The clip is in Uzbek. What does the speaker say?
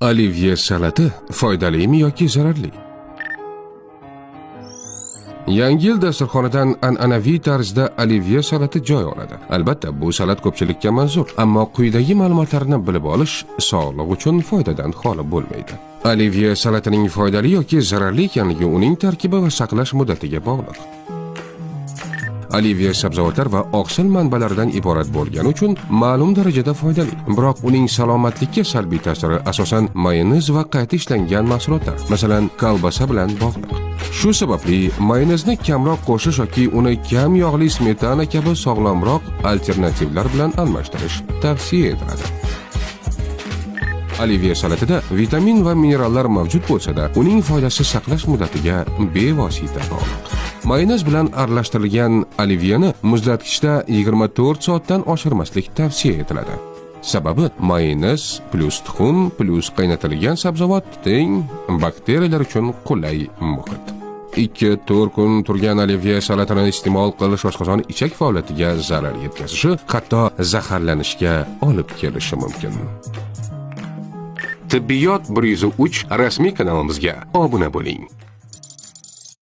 Olivye salati foydalimi yoki zararli? Yangi yil dasturxonidan an'anaviy tarzda olivye salati joy oladi. Albatta, bu salat ko'pchilikka manzur, ammo quyidagi ma'lumotlarni bilib olish sog'liq uchun foydadan xoli bo'lmaydi. Olivye salatining foydali yoki zararli ekanligi uning tarkibi va saqlash muddatiga bog'liq. Olivye sabzavotlar va oqsil manbalaridan iborat bo'lgani uchun ma'lum darajada foydali. Biroq uning salomatlikka salbiy ta'siri asosan mayonez va qayta ishlangan mahsulotlar, masalan, kolbasa bilan bog'liq. Shu sababli mayonezni kamroq qo'shish yoki uni kam yog'li smetana kabi sog'lomroq alternativlar bilan almashtirish tavsiya etiladi. Olivye salatida vitamin va minerallar mavjud bo'lsa-da, uning foydasi saqlash muddatiga bevosita bog'liq. Mayonez bilan aralashtirilgan olivyeni muzlatgichda 24 soatdan oshirmaslik tavsiya etiladi. Sababi mayonez plyus tuxum plyus qaynatilgan sabzavot teng bakteriyalar uchun qulay muhit. 2-4 kun turgan olivye salatini iste'mol qilish oshqozon ichak faoliyatiga zarar yetkazishi, hatto zaharlanishga olib kelishi mumkin. Tibbiyot 103 rasmiy kanalimizga obuna bo'ling.